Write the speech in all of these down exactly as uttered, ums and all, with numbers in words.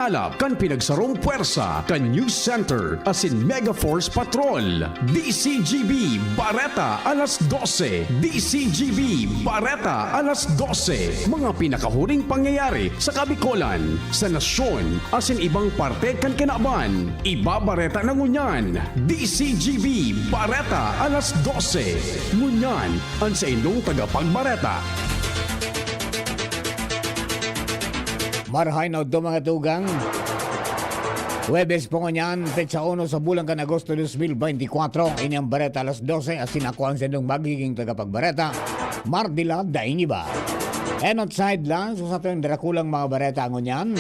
Alap kan pinagsarong pwersa kan News Center asin Mega Force Patrol. D C G B Bareta alas dose. D C G B Bareta alas dose. Mga pinakahuring pangyayari sa Kabikolan, sa nasyon, asin ibang parte kan kinaban. Ibabareta na ngunyan. D C G B Bareta alas dose. Ngunyan, an saindong tagapagbareta. Marahay na udto, mga tugang. Huwebes po ngunyan, petsa uno sa bulan kan Agosto dos mil beintikwatro. Ini ang Bareta alas dose, asin ako ang saindong magiging tagapagbareta, Mardila Daing Iba. And outside lang, so sa ating darakulang mga bareta ngunyan.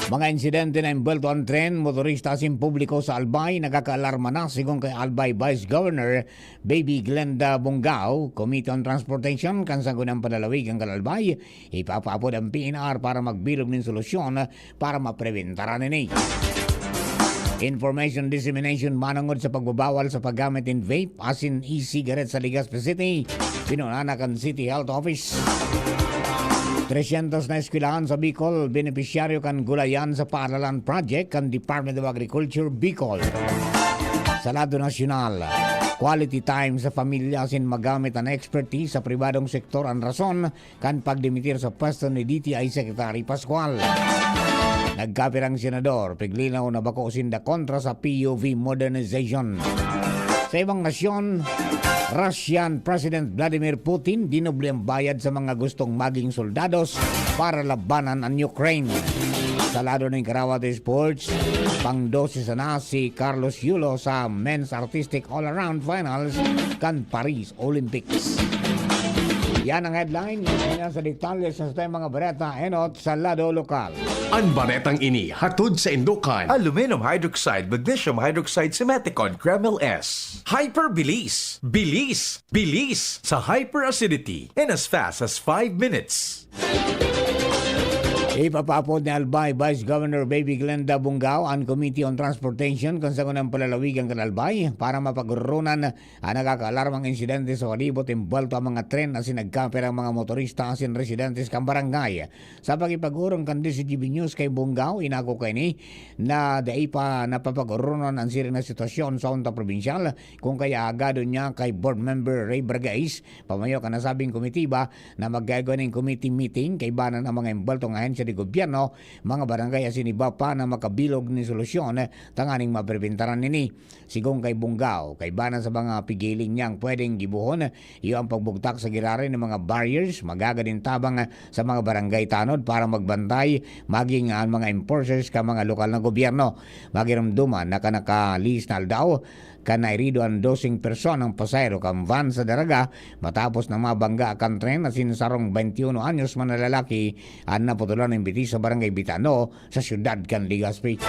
Mga insidente na imbwelto ang tren, motorista asin publiko sa Albay, nagkakaalarma na, sigon kay Albay Vice Governor Baby Glenda Bongao, Committee on Transportation kan Sangguniang Panlalawigan kan Albay, ipapaapod ang P N R para magbilog nin solusyon para mapreventaran ini. Information dissemination manongod sa pagbabawal sa paggamit nin vape asin e-cigarette sa Legazpi City, pinunana kan City Health Office. Tresyentos na eskwelahan sa Bicol benepisyaryo kan gulayan sa Paaralan Project kan Department of Agriculture, Bicol. Sa lado nasyonal, quality time sa pamilya asin magamit an expertise sa pribadong sektor an rason kan pagdimitir sa pwesto ni D T I Secretary Pascual. Nagkapirang senador, piglinaw na bako sinda kontra sa P U V modernization. Sa ibang nasyon, Russian President Vladimir Putin dinoble ang bayad sa mga gustong maging soldados para labanan an Ukraine. Sa lado nin Karawat Sports, pang-dose sana si Carlos Yulo sa Men's Artistic All-Around Finals kan Paris Olympics. Yan ang headline. Yan sa detalye sa tayong mga bareta enot sa lado lokal. An baretang ini hatod sa Indokan. Aluminum hydroxide, magnesium hydroxide, Simethicone, Kremil S. Hyperbilis. Bilis. Bilis sa hyperacidity in as fast as five minutes. Ipapapod ni Albay Vice Governor Baby Glenda Bungao an Committee on Transportation kan Sangguniang Palalawigan kan Albay para mapagoronan an nakakaalarmang insidente sa palibot, imbwelto ang mga tren asin nagkapirang mga motorista asin residentes kan barangay. Sa pakipag-orong kan D C G B News kay Bungao, inako kaini na dai pa napapag-oronan an siring na sitwasyon sa unta probinsyal, kun kaya agadon niya kay Board Member Ray Bragais, pamayo kan nasabing komitiba, na magkaigwa nin committee meeting kaiba na ng mga imbweltong ahensya de gobyerno, mga barangay asin iba pa na makabilog nin solusyon tanganing mapreventaran nini. Sigon kay Bungao, kaiba na sa mga pigiling niyang pwedeng gibohon, iyo ang pagbugtak sa giraray ng mga barriers, magagad nin tabang sa mga barangay tanod para magbantay, maging an mga enforcers kan mga lokal na gobyerno. Magirumduman na kan nakalihis na aldaw, kan nairido an doseng personang pasahero kan van sa Daraga matapos na mabangga kan tren asin sarong baintiuno anyos man na lalaki an naputulan nin bitis sa Barangay Bitano sa siyudad kan Legazpi.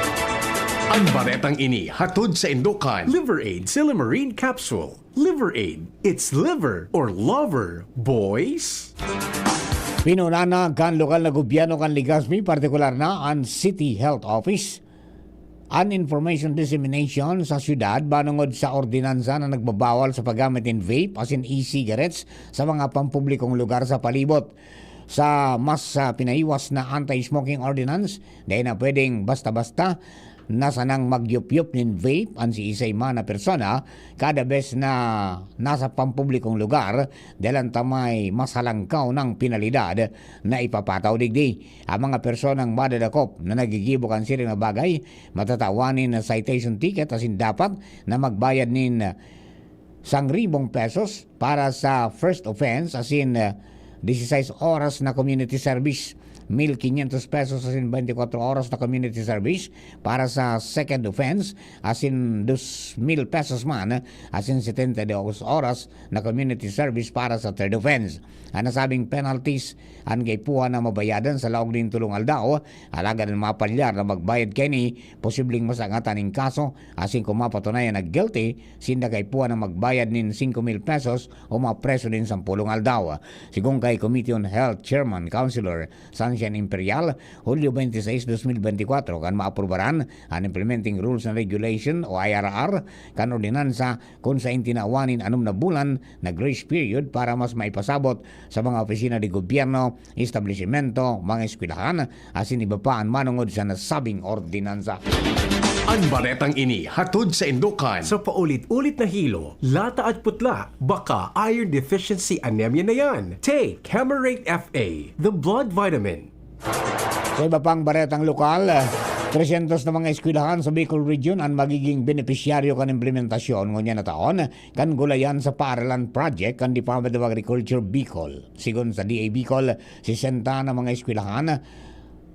An baretang ini hatod sa Indokan. Liver Aid Silymarin Capsule. Liver Aid. It's liver or lover, boys. Pinunana kan lokal na gobyerno kan Legazpi, partikular na an City Health Office, an information dissemination sa siyudad manongod sa ordinansa na nagbabawal sa paggamit nin vape asin e-cigarettes sa mga pampublikong lugar sa palibot. Sa mas, ah, pinaiwas na anti-smoking ordinance, dai na pwedeng basta-basta na sanang magyupyup nin vape an siisay man na persona kada bes na nasa pampublikong lugar, dahil an ta may mas halangkaw nang penalidad na ipapataw digdi. Ang mga personang madadakop na naggigibo kan siring na bagay, matatawan nin citation ticket asin dapat na magbayad nin sangribong pesos para sa first offense, asin, ah, dieciséis oras na community service, mil quinientos pesos asin veinticuatro oras na community service para sa second offense, asin dos mil pesos man asin setenta y dos oras na community service para sa third offense. An nasabing penalties an kaipuhan na mabayadan sa laog nin tolong aldaw, alagad an mapalyar na magbayad kaini, posibleng masangatan nin kaso, asin kung mapatunayan na guilty, sinda kaipuhan na magbayad nin singko mil pesos o mapreso nin sampolong aldaw. Sigon kay Committee on Health Chairman Councilor San Imperial, Hulyo twenty-six, dos mil bentikuwatro, kan maaprubaran an Implementing Rules and Regulation o I R R kan ordinansa kun saen tinawan nin anom na bulan na grace period para mas maipasabot sa mga opisina de gobyerno, establisimento, mga eskwelahan, asin iba pa an manongod sa nasabing ordinansa. An baretang ini hatod sa indokan. Sa paulit-ulit na hilo, lata at putla, baka iron deficiency anemia na yan. Take Camerate F A, the blood vitamin. Sa iba pang baretang lokal, tresyentos na mga eskwelahan sa Bicol Region an magiging benepisyaryo kan implementasyon ngunyan na taon kan gulayan sa Paaralan Project kan Department of Agriculture Bicol. Sigon sa D A Bicol, sesenta na mga eskwelahan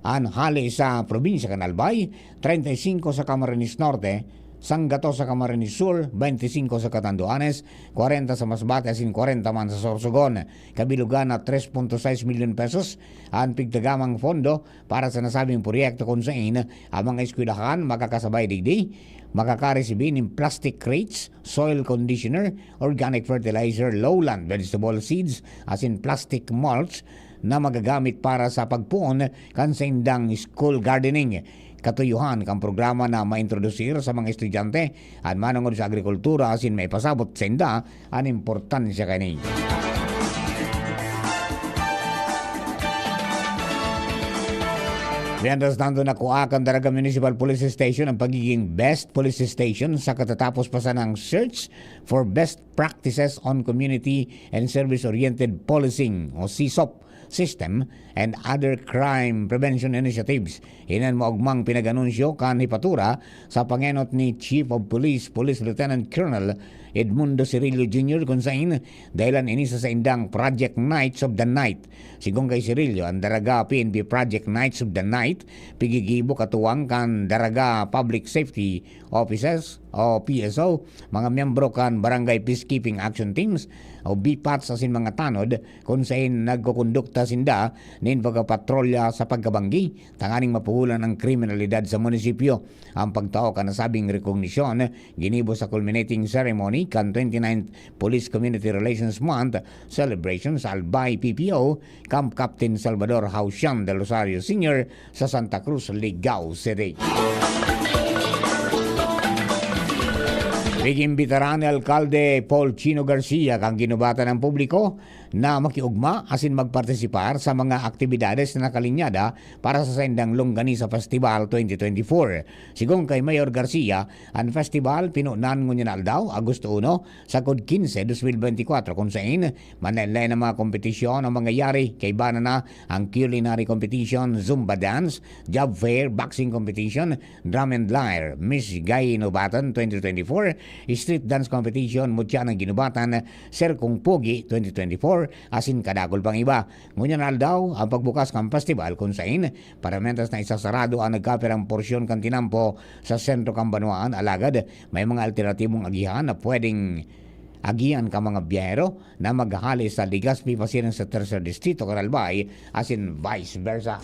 an hale sa probinsya kan Albay, treinta y cinco sa Camarines Norte, sanggato sa Camarines Sur, twenty-cinco sa Catanduanes, kwarenta sa Masbate asin kwarenta man sa Sorsogon. Kabilugan na tres punto sais milyon pesos an pigtagamang pondo para sa nasabing proyekto kun saen ang mga eskwelahan makakasabay digdi, makakaresibi nin plastic crates, soil conditioner, organic fertilizer, lowland vegetable seeds, asin plastic mulch na magagamit para sa pagpoon kan saindang school gardening. Katuyohan kan programa na maintrodusir sa mga estudyante an manongod sa agrikultura asin maipasabot sainda an importansya kaini. Mientras tanto, nakua kan Daraga Municipal Police Station ang pagiging Best Police Station sa katatapos pa sanang Search for Best Practices on Community and Service-Oriented Policing o CSOP system and other crime prevention initiatives. Iyan an maogmang pinag-anunsyo kan hepatura sa pangenot ni Chief of Police, Police Lieutenant Colonel Edmundo Cirillo Junior, kun saen dahilan ini sa saindang Project Knights of the Night. Sigon kay Cirillo, ang Daraga P N P Project Knights of the Night pigigibo katuwang kan Daraga Public Safety Officers o P S O, mga miyembro kan Barangay Peacekeeping Action Teams o B PATS asin mga tanod kun saen nagkukondukta sinda nin pagpapatrolya sa pagkabanggi tanganing mapuhulan ang kriminalidad sa munisipyo. Ang pagtao kan nasabing rekognisyon ginibo sa culminating ceremony kan twenty-ninth Police Community Relations Month celebration sa Albay P P O, Camp Captain Salvador Hausian del Rosario Senior sa Santa Cruz, Ligao City. Nag-imbitaran ni Alkalde Paul Chino Garcia kan ginubatan ang publiko na makiugma asin magpartisipar sa mga aktibidades na nakalinyada para sa saindang Longganisa Festival twenty twenty-four. Sigon kay Mayor Garcia, an festival pinunan ngunyan na aldaw, Agosto uno, sagkod quince, dos mil bentikuwatro, kun saen manlaen-laen na mga kompetisyon ang mangyayari, kaiba na na ang culinary competition, Zumba dance, job fair, boxing competition, drum and lyre, Miss Ginubatan twenty twenty-four, street dance competition, Mutya ng Ginubatan, Serkong Pogi twenty twenty-four, asin kadakul pang iba. Ngunyan na aldaw, ang pagbukas kan festival kun saen paramentas na isasarado ang nagkapirang porsyon kan tinampo sa sentro kan banwaan, alagad may mga alternatibong agihan na pwedeng agihan kan mga biyahero na maghale sa Legazpi pasiring sa Tercer Distrito kan Albay asin vice versa.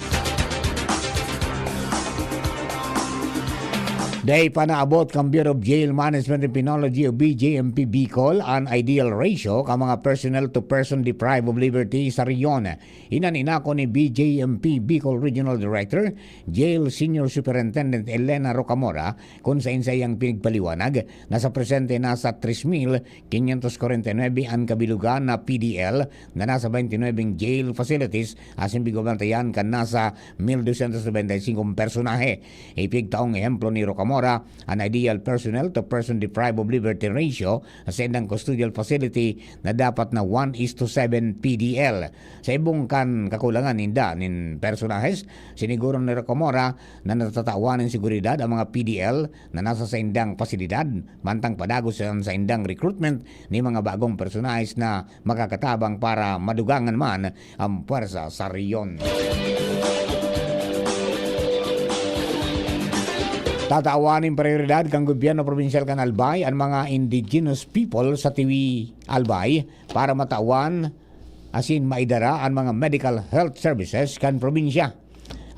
Dai pa naabot kan Bureau of Jail Management and Penology o B J M P Bicol an ideal ratio kan mga personnel to person deprived of liberty sa rehiyon. Iyan an inako ni B J M P Bicol Regional Director, Jail Senior Superintendent Elena Rocamora, kun saen saiyang pinagpaliwanag na sa presente nasa tres mil quinientos kwarenta y nuebe an kabilugan na P D L na nasa twenty-nine jail facilities asin binobantayan kan nasa mil dosyentos nobenta y singko personahe. Ipigtaong ehemplo ni Rocamora an ideal personnel to person deprived of liberty ratio sa saindang custodial facility na dapat na one is to seven P D L. Sa ibong kan kakulangan ninda nin personahes, siniguro ni Rocamora na natatawan nin seguridad ang mga P D L na nasa saindang pasilidad, mantang padagos an saindang recruitment nin mga bagong personahes na makakatabang para madugangan man ang pwersa sa rehiyon. Tatawan nin prayoridad kan gobyerno probinsyal kan Albay an mga indigenous people sa Tiwi, Albay para matawan asin maidara an mga medical health services kan probinsya.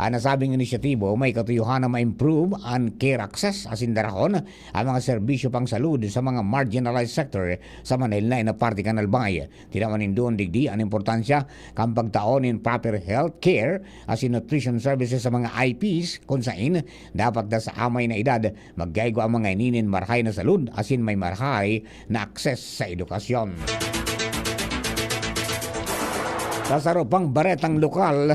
An nasabing inisyatibo may katuyuhan na ma-improve an care access asin darahon an mga serbisyo pangsalud sa mga marginalized sector sa Manila na parte kan Albay. Tinawan nin duon digdi an importansya kan pagtao nin proper health care asin nutrition services sa mga I Ps, kun sain dapat na sa amay na edad magkaigwa ang mga ini nin marahay na salud asin may marahay na access sa edukasyon. Sa saro pang baretang lokal,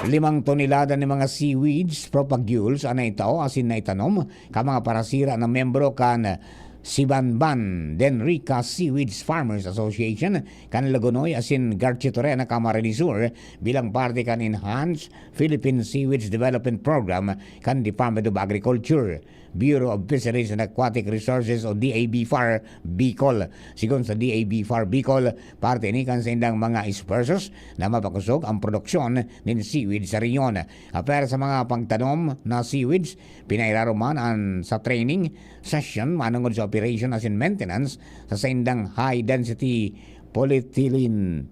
limang tonelada nin mga seaweeds propagules an naitao asin naitanom kan mga parasira na miyembro kan Sibanban Denrica Seaweeds Farmers Association kan Lagonoy asin Garchitorena, Camarines Sur, bilang parte kan Enhanced Philippine Seaweeds Development Program kan Department of Agriculture, Bureau of Fisheries and Aquatic Resources o D A B far Bicol. Sigon sa D A B far Bicol, parte ini kan saindang mga esfuerzos na mapakosog ang produksyon nin seaweed sa rehiyon. Apwera sa mga pagtanom na seaweeds, pinairarom man an sa training session manongod sa operation asin maintenance sa saindang high-density polyethylene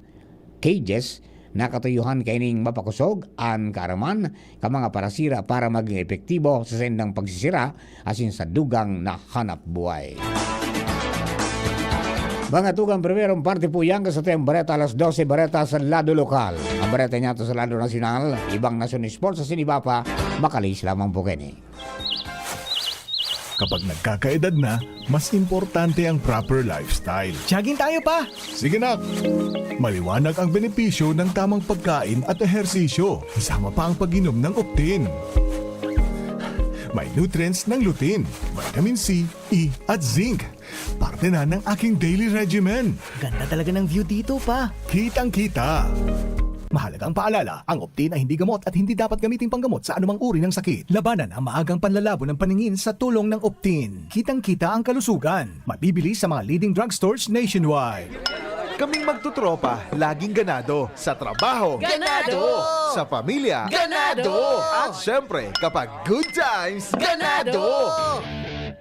cages na katuyuhan kaining mapakosog an kaaraman kan mga parasira para magin epektibo sa saindang pagsisira asin sa dugang na hanapbuhay. Mga tugang, primerong parte po yan sa Tayong Bareta, alas dose, bareta sa lado lokal. Ang bareta niya to sa lado nasyonal, ibang nasyon, sports, asin iba pa, makalis lamang po kini. Kapag nagkakaedad na, mas importante ang proper lifestyle. Jogging tayo, Pa! Sige, nak! Maliwanag ang benepisyo ng tamang pagkain at ehersisyo, kasama pa ang pag-inom ng Optin. May nutrients ng lutein, vitamin C, E, at zinc. Parte na ng aking daily regimen. Ganda talaga ng view dito, Pa. Kitang-kita. Mahalagang paalala, ang Optin ay hindi gamot at hindi dapat gamiting panggamot sa anumang uri ng sakit. Labanan ang maagang panlalabo ng paningin sa tulong ng Optin. Kitang-kita ang kalusugan. Mabibili sa mga leading drugstores nationwide. Kaming magtotropa, laging ganado. Sa trabaho. Ganado! Sa pamilya. Ganado! At syempre, kapag good times, ganado!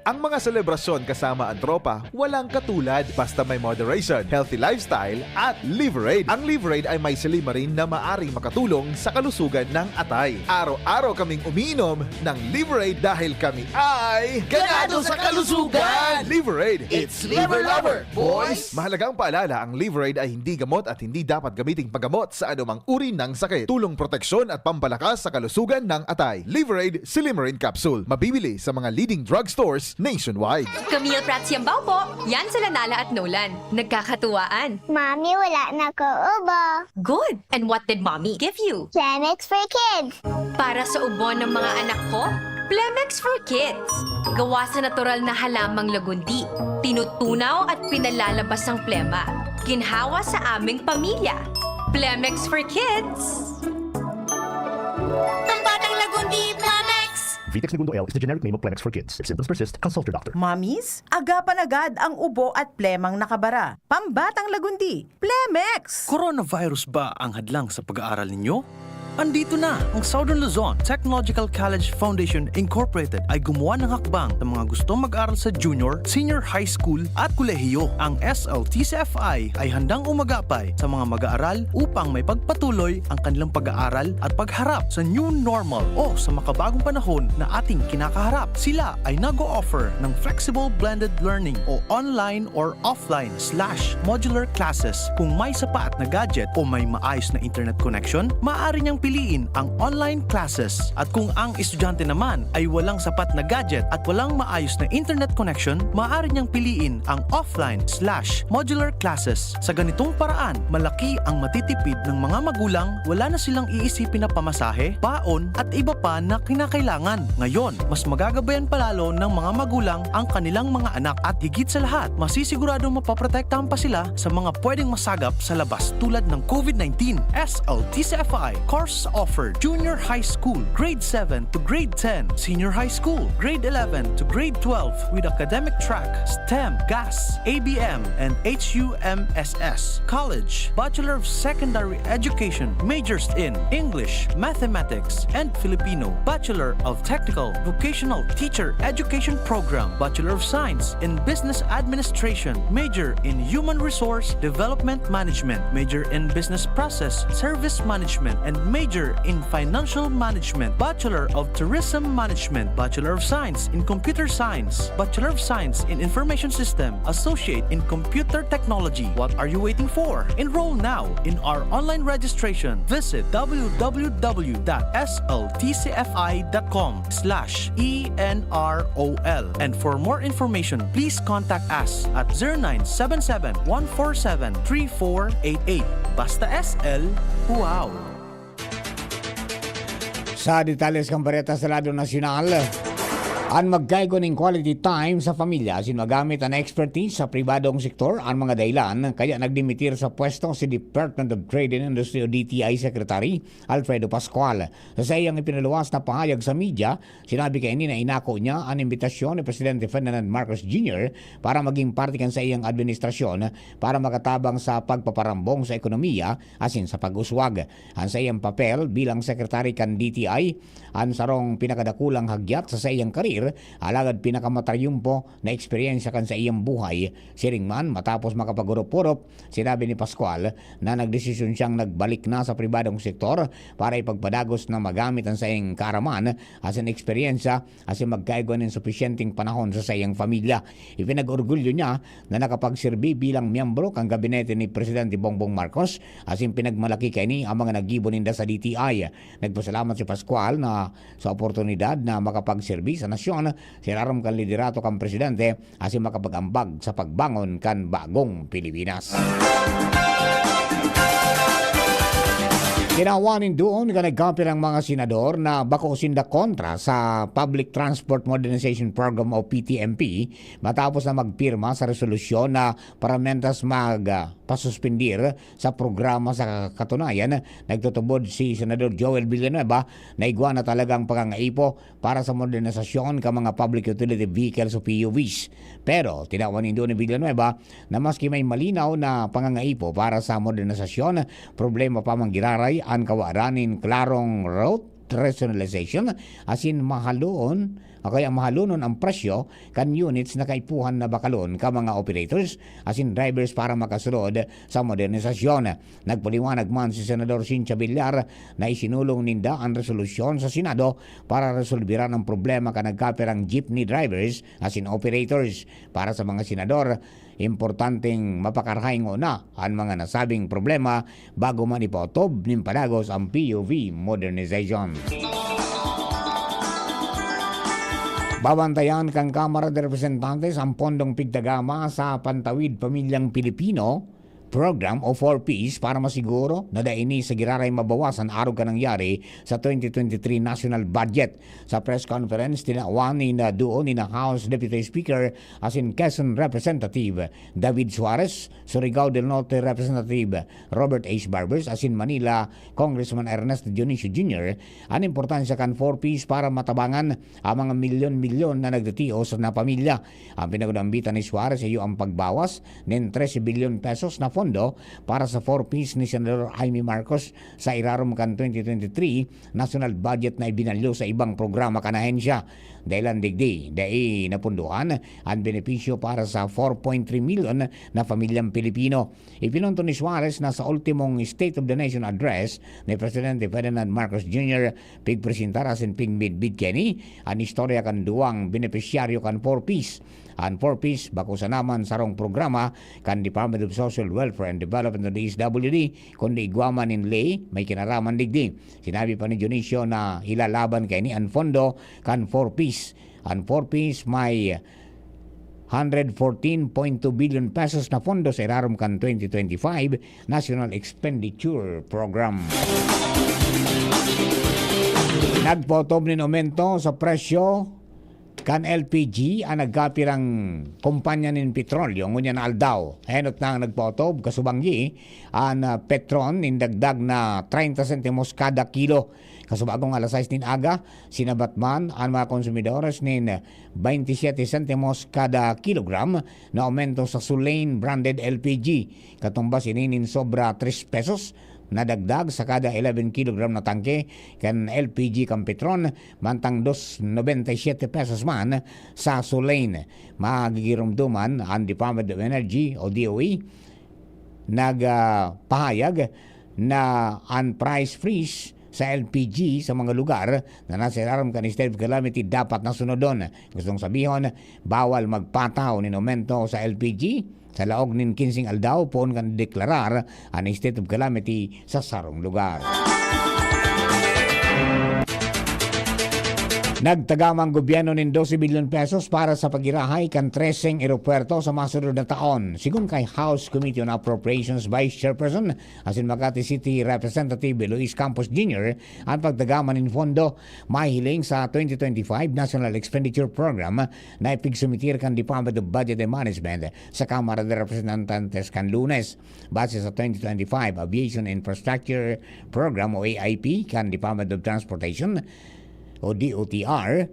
Ang mga selebrasyon kasama ang tropa, walang katulad. Basta may moderation, healthy lifestyle, at Liver Aid. Ang Liver Aid ay may silymarin na maaring makatulong sa kalusugan ng atay. Araw-araw kaming umiinom ng Liver Aid dahil kami ay ganado sa kalusugan! Liver Aid, it's Liver Lover, boys! Mahalagang paalala, ang Liver Aid ay hindi gamot at hindi dapat gamiting panggamot sa anumang uri ng sakit. Tulong proteksyon at pampalakas sa kalusugan ng atay. Liver Aid Silymarin Capsule. Mabibili sa mga leading drugstores nationwide. Camille Prats Yambao po. Yan sila Nala at Nolan. Nagkakatuwaan. Mami, wala na ko ubo. Good. And what did Mommy give you? Plemex for Kids. Para sa ubo ng mga anak ko, Plemex for Kids. Gawa sa natural na halamang lagundi. Tinutunaw at pinalalabas ang plema. Ginhawa sa aming pamilya. Plemex for Kids. Pambatang Lagundi, Plemex! Vitex Negundo L is the generic name of Plemex for Kids. If symptoms persist, consult your doctor. Mommies, agapan agad ang ubo at plemang nakabara. Pambatang Lagundi, Plemex! Coronavirus ba ang hadlang sa pag-aaral ninyo? Andito na ang Southern Luzon Technological College Foundation Incorporated ay gumawa ng hakbang sa mga gustong mag-aral sa junior, senior high school at kolehiyo. Ang S L T C F I ay handang umagapay sa mga mag-aaral upang maipagpatuloy ang kanilang pag-aaral at pagharap sa new normal o sa makabagong panahon na ating kinakaharap. Sila ay nag-o-offer ng flexible blended learning o online or offline slash modular classes. Kung may sapat na gadget o may maayos na internet connection, maaari niyang piliin ang online classes. At kung ang estudyante naman ay walang sapat na gadget at walang maayos na internet connection, maaari niyang piliin ang offline slash modular classes. Sa ganitong paraan, malaki ang matitipid ng mga magulang, wala na silang iisipin na pamasahe, baon, at iba pa na kinakailangan. Ngayon, mas magagabayan pa lalo ng mga magulang ang kanilang mga anak at higit sa lahat, masisiguradong mapoprotektahan pa sila sa mga pwedeng masagap sa labas tulad ng COVID nineteen. S L T C F I course offered: Junior High School, Grade seven to Grade ten, Senior High School, Grade eleven to Grade twelve, with academic track STEM, GAS, A B M, and H U M S S. College, Bachelor of Secondary Education, majors in English, Mathematics, and Filipino, Bachelor of Technical Vocational Teacher Education Program, Bachelor of Science in Business Administration, major in Human Resource Development Management, major in Business Process Service Management, and major Major in Financial Management, Bachelor of Tourism Management, Bachelor of Science in Computer Science, Bachelor of Science in Information System, Associate in Computer Technology. What are you waiting for? Enroll now in our online registration. Visit w w w dot s l t c f i dot com slash e n r o l. And for more information, please contact us at zero nine seven seven, one four seven, three four eight eight. Basta S L, wow! Sa detalles kan bareta sa lado nasyonal, an magkaigwa nin quality time sa pamilya asin magamit an expertise sa pribadong sektor an mga dahilan kaya nagdimitir sa pwesto si Department of Trade and Industry o D T I Secretary Alfredo Pascual. Sa saiyang ipinaluwas na pahayag sa media, sinabi kaini na inako niya an imbitasyon ni Presidente Ferdinand Marcos Junior para maging parte kan saiyang administrasyon para makatabang sa pagpaparambong sa ekonomiya asin sa pag-uswag. An saiyang papel bilang sekretary kan D T I, an sarong pinakadakulang hagyat sa saiyang karir, alagad pinakamatrayumpo na eksperyensya kan saiyang buhay. Siring man, matapos makapag-urop-urop, sinabi ni Pascual na nagdesisyon siyang nagbalik na sa pribadong sektor para ipagpadagos na magamit an saiyang kaaraman asin eksperyensya asin magkaigwa nin supisyenteng panahon sa saiyang pamilya. Ipinag-orgulyo niya na nakapagserbi bilang miyembro kan gabinete ni Presidente Bongbong Marcos asin pinagmalaki kaini ang mga naggibo ninda sa D T I. Nagpasalamat si Pascual na sa oportunidad na makapagserbi sa nasyon sa irarom kan liderato kan presidente asin makapag-ambag sa pagbangon kan bagong Pilipinas. Tinawan nin duon kan nagkapirang mga senador na bako sinda kontra sa Public Transport Modernization Program o P T M P matapos na magpirma sa resolusyon na para mentas mag, ah, pasuspindir sa programa. Sa katunayan, nagtutubod si Senador Joel Villanueva na igwa na talagang pangangaipo para sa modernisasyon kan mga public utility vehicles o P U Vs. Pero tinawan nindo ni Villanueva na maski may malinaw na pangangaipo para sa modernisasyon, problema pa man giraray an kawadan nin klarong route rationalization asin mahalon o kaya mahalonon ang presyo kan units na kaipuhan na bakalon kan mga operators asin drivers para makasunod sa modernisasyon. Nagpaliwanag man si Senador Cynthia Villar na isinulong ninda an resolusyon sa Senado para resolbiran ang problema kan nagkapirang jeepney drivers asin operators. Para sa mga senador, importanteng mapakarahay ngona an mga nasabing problema bago man ipaotob nin padagos ang P U V modernization. Babantayan kan Kamara de Representantes ang pondong pigtagama sa Pantawid Pamilyang Pilipino Program o four Ps para masiguro na dai ini sa giraray mabawasan arog kan nangyari sa twenty twenty-three national budget. Sa press conference, tinawan ni na duon ni na House Deputy Speaker asin Quezon Representative David Suarez, Surigao del Norte Representative Robert H. Barbers asin Manila Congressman Ernesto Dionisio Junior an importansya kan four Ps para matabangan ang mga milyon-milyon na nagtitios na pamilya. Ang pinag-unambitan ni Suarez iyo ang pagbawas nin trese bilyon pesos na pondo para sa four Ps ni Senador Imee Marcos sa irarom kan twenty twenty-three national budget na ibinalyo sa ibang programa kan ahensya. Dahilan digdi, dai napundohan an benepisyo para sa four point three milyon na pamilyang Pilipino. Ipinunto ni Suarez na sa ultimong State of the Nation Address ni Presidente Ferdinand Marcos Junior, pigpresentar asin pigmidbid kaini an istorya kan duwang benepisyaryo kan four Ps. An four Ps bako sana man sarong programa kan Department of Social Welfare and Development o D S W D, kundi igwa man nin ley may kinaraman digdi. Sinabi pa ni Dionisio na ilalaban kaini an pondo kan four Ps. An four Ps may hundred fourteen point two billion pesos na pondo sa irarom kan twenty twenty-five National Expenditure Program. Nagpotob nin aumento sa presyo kan L P G an nagkapirang kompanya nin petrolyo ngunyan na aldaw. Henot na ang nagpaotob, kasubanggi an, ah, Petron nin dagdag na treinta sentimos kada kilo. Kasubagong alas sais nin aga, sinabat man an mga konsumidores nin baintisiete sentimos kada kilogram na aumento sa Sulane branded L P G. Katumbas ini nin sobra tres pesos na dagdag sa kada eleven kilogram na tangke kan L P G kan Petron, mantang dos nobenta y siete pesos man sa Sulane. Magigiromdoman an Department of Energy o D O E nag, ah, pahayag na an price freeze sa L P G sa mga lugar na nasa ilarom kan state of calamity dapat na sunodon. Gustong sabihon, bawal magpataw nin aumento sa L P G sa laog nin kinseng aldaw poon kan deklarar an state of calamity sa sarong lugar. Nagtagama ang gobyerno nin dose bilyon pesos para sa pagirahay kan treseng eropuwerto sa masunod na taon. Sigon kay House Committee on Appropriations Vice Chairperson asin Makati City Representative Luis Campos Junior, ang pagtagama nin pondo mahihiling sa twenty twenty-five National Expenditure Program na ipigsumitir kan Department of Budget and Management sa Kamara de Representantes kan Lunes. Base sa twenty twenty-five Aviation Infrastructure Program o A I P kan Department of Transportation o D O T R,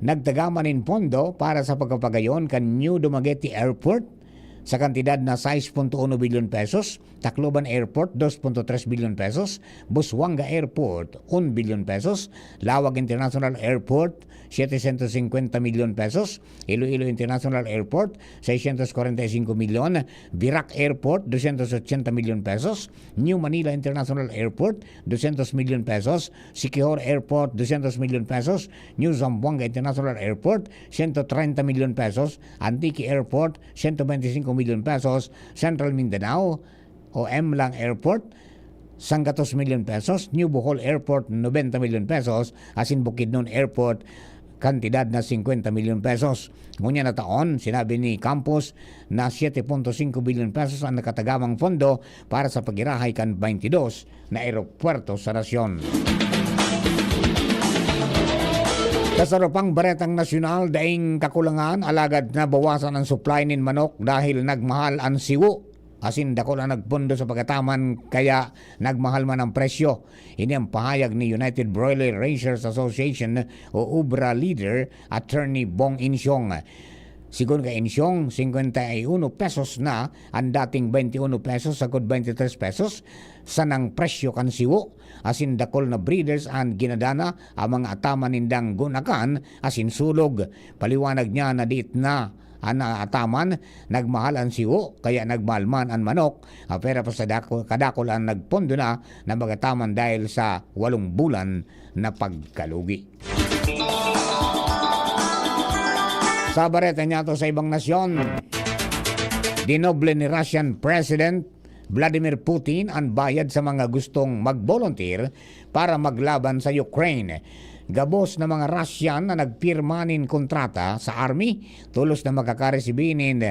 nagtagama nin pondo para sa pagpapagayon kan New Dumaguete Airport sa kantidad na sais punto uno bilyon pesos, Tacloban Airport, dos punto tres bilyon pesos, Busuanga Airport, un bilyon pesos, Laoag International Airport, setecientos cincuenta milyon pesos, Iloilo International Airport, seiscientos cuarenta y cinco milyon, Virac Airport, doscientos ochenta milyon pesos, New Manila International Airport, doscientos milyon pesos, Siquijor Airport, doscientos milyon pesos, New Zamboanga International Airport, ciento treinta milyon pesos, Antique Airport, ciento veinticinco milyon pesos, Central Mindanao o Emlang Airport, sanggatos milyon pesos, New Bohol Airport, nobenta milyon pesos, asin Bukidnon Airport, kantidad na singkwenta milyon pesos. Ngunyan na taon, sinabi ni Campos na siete punto singko bilyon pesos ang nakatagamang pondo para sa pagirahay kan baynte dos na eropuwerto sa nasyon. Sa sarupang baretang nasyonal, daing kakulangan, alagad nabawasan ang supply nin manok dahil nagmahal an siwo. Asin dakul ang nagpondo sa pagataman, kaya nagmahal man ang presyo. Ini ang pahayag ni United Broiler Raisers Association o UBRA leader, Attorney Bong Insyong. Sigon kay Insyong, singkwenta y uno pesos na ang dating baynte uno pesos sagkod baynte tres pesos sanang presyo kan siwo. Asin dakul na breeders an ginadana ang mga ataman nindang gunakan asin sulog. Paliwanag niya na diit na an ataman, nagmahal an siwo, kaya nagmahal man an manok. Ah, pero pa sa dako-, kadakul an nagpondo na na magataman dahil sa walong bulan na pagkalugi. Sa bareta niyato sa ibang nasyon, dinoble ni Russian President Vladimir Putin an bayad sa mga gustong mag-volunteer para maglaban sa Ukraine. Gabos na mga Russian na nagpirma nin kontrata sa army, tolos na makakaresibi nin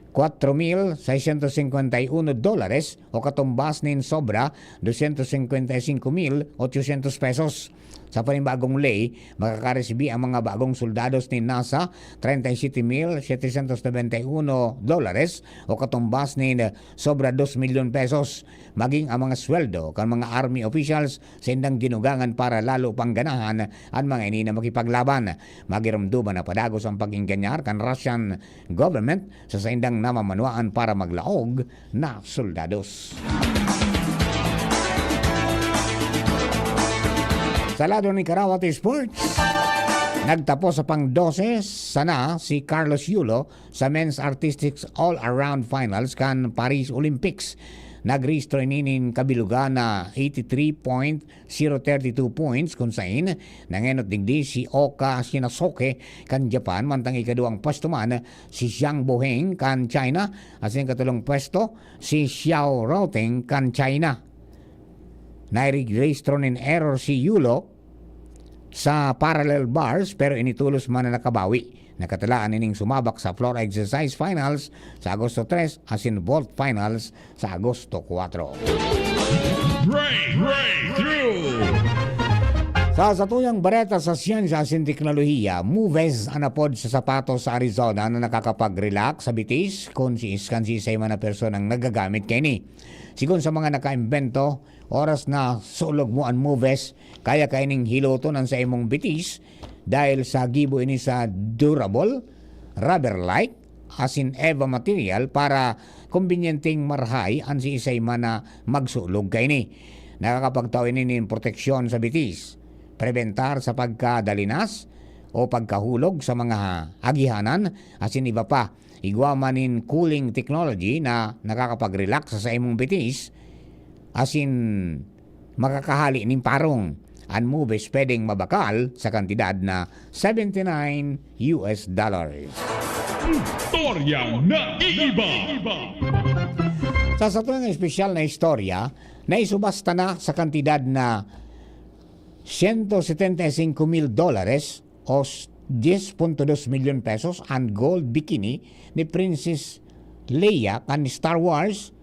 kwatro mil seiscientos cincuenta y uno dólares o katumbas nin sobra doscientos cincuenta y cinco mil ochocientos pesos. Sa panibagong ley, makakaresibi ang mga bagong soldados nin nasa treinta y siete mil setecientos noventa y uno dólares o katumbas nin sobra dos milyon pesos. Maging ang mga sweldo kan mga army officials saindang dinugangan para lalo pang ganahan an mga ini na makipaglaban. Magiromdoman na padagos ang pag-engganyar kan Russian government sa saindang namamanwaan para maglaog na soldados. Sa lado ni Karawat Sports, nagtapos sa pang-dose sana si Carlos Yulo sa Men's Artistics All-Around Finals kan Paris Olympics. Nagrehistro ini nin kabilugan na eighty-three point zero thirty-two points, kun sain nangenot digdi si Oka Shinasoke kan Japan, mantang ikaduwang pwesto man si Zhang Boheng kan China, asin katulong pwesto si Xiao Routeng kan China. Nairehistro nin error si Yulo sa parallel bars, pero ini tolos man na nakabawi. Nakatalaan ining sumabak sa floor exercise finals sa Agosto tres asin vault finals sa Agosto kwatro. Break, breakthrough! Sa satuyang bareta sa siyensya asin teknolohiya, Moves an apod sa sapatos sa Arizona na nakakapag-relax sa bitis kun si iskan si isay man na personang nagagamit kaini. Sigon sa mga nakaimbento, oras na sulog mo an Moves, kaya kaining hiloton an sa imong bitis dahil sa gibo ini sa durable, rubber-like, asin eva material para kombinyenteng marahay an siisay man na magsulog kaini. Nakakapagtao ini nin proteksyon sa bitis, prebentar sa pagkadalinas o pagkahulog sa mga agihanan, asin iba pa. Igwa man nin cooling technology na nakakapag-relax sa imong bitis, asin makakahali nin parong. An movies pwedeng mabakal sa kantidad na seventy nine U S dollars. Istorya na iiba. Sa satuyang espesyal na istorya, naisubasta na sa kantidad na siyento setenta y singko mil dolares o s-, diyes punto dos milyon pesos an gold bikini ni Princess Leia kan Star Wars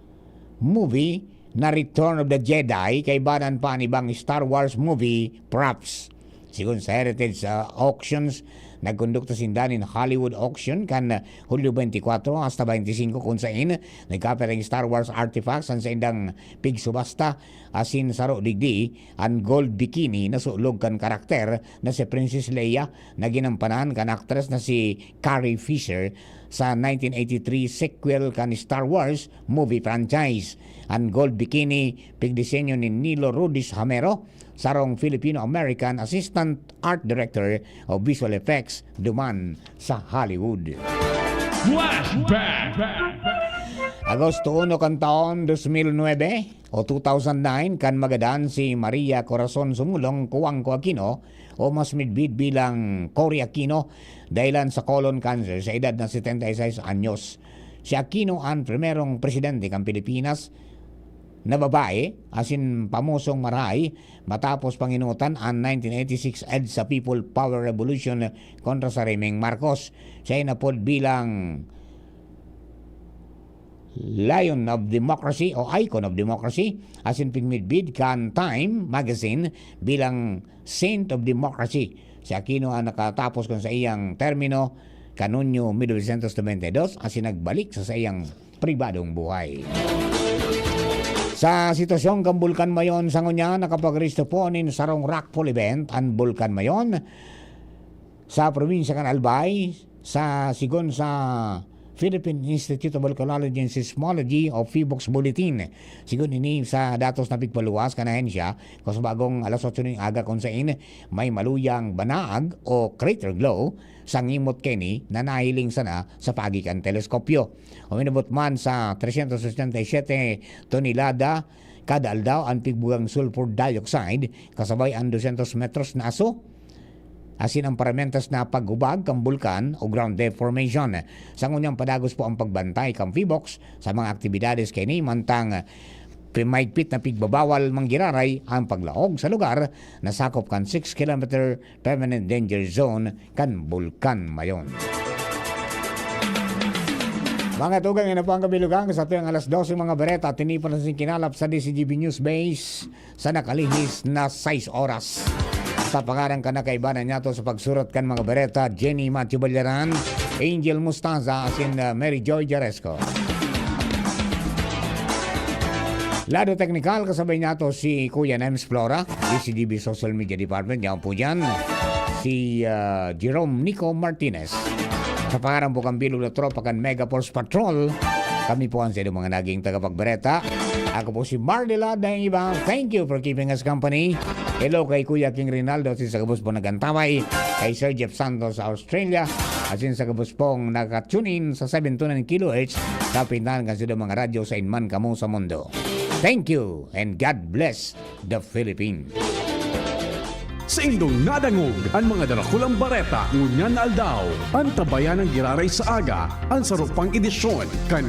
movie na Return of the Jedi, kaibanan pa an ibang Star Wars movie props. Sigon sa Heritage, ah, Auctions, nagkondukta sinda nin Hollywood auction kan, ah, Hulyo twenty-four hasta twenty-five, kun sain nagkapirang Star Wars artifacts an saindang pigsubasta, asin saro digdi an gold bikini na sulog kan karakter na si Princess Leia na ginampanan kan aktres na si Carrie Fisher sa nineteen eighty-three sequel kan Star Wars movie franchise. An gold bikini, pigdisenyo ni Nilo Rudis Hamero, sarong Filipino-American assistant art director o visual effects duman sa Hollywood. Flashback! Agosto uno kan taon dos mil nuebe o two thousand nine, kan magadan si Maria Corazon Sumulong Cuangco Aquino o mas midbid bilang Cory Aquino, dahilan sa colon cancer sa edad na setenta y seis anyos. Si Aquino an primerong presidente kan Pilipinas na babae asin pamosong marahay matapos panginutan an nineteen eighty-six EDSA People Power Revolution kontra sa Remeng Marcos. Siya inapod bilang Lion of Democracy o Icon of Democracy, asin pigmidbid kan Time Magazine bilang Saint of Democracy. Si Aquino an nakatapos kan saiyang termino kan Hunyo mil novecientos nobenta y dos, asin nagbalik sa saiyang pribadong buhay. Sa sitwasyon kan Bulkan Mayon, sa ngunyan, nakapag-resto po nin sarong rockfall event an Bulkan Mayon sa probinsya kan Albay, sa sigon sa Philippine Institute of Volcanology and Seismology o PHIVOLCS Bulletin. Sigon ini sa datos na pigpaluwas kan ahensya, kasabagong alas otso nin aga, kun sain may maluyang banaag o crater glow sa ngimot kaini na nahiling sana sa paagi kan teleskopyo. Uminabot man sa trescientos ochenta y siete tonelada kada aldaw an pigbugang sulfur dioxide, kasabay an doscientos metros na aso, asin an paramentas na paghubag kan bulkan o ground deformation. Sa ngunyan, padagos po ang pagbantay kan PHIVOLCS sa mga aktibidades kaini, mantang pi-, mahigpit na pigbabawal manggiraray ang paglaog sa lugar na sakop kan six kilometer permanent danger zone kan Bulkan Mayon. Mga tugang, yan na po ang kabilugan sa tuwing alas dose, mga bareta, tinipon na sing kinalap sa D Z G B News Base sa nakalihis na sais oras. Sa pangaran kan nakaibanan niyato sa pagsurat kan mga bareta, Jenny Matthew Ballaran, Angel Mustaza, asin, uh, Mary Joy Jaresco. Lado teknikal, kasabay niyato si Kuya Nems Flora, D Z G B Social Media Department, yaon po dyan. Si, ah, Jerome Nico Martinez. Sa pangaran po kan bilog na tropa kan Megaforce Patrol, kami po ang sa inyong mga naging tagapagbareta. Ako po si Marlila Daingiba. Thank you for keeping us company. Hello kay Kuya King Rinaldo, asin sa gabos po nagantaway. Kay Sir Jeff Santos sa Australia, asin sa gabos pong naka-tune in sa seven two nine kilohertz, kapintahan kan sa mga radyo sa inman kamo sa mundo. Thank you and God bless the Philippines. Saindong nadangog an mga darakulang bareta ngunyan na aldaw. Antabayan ang giraray sa aga, an saro pang edisyon kan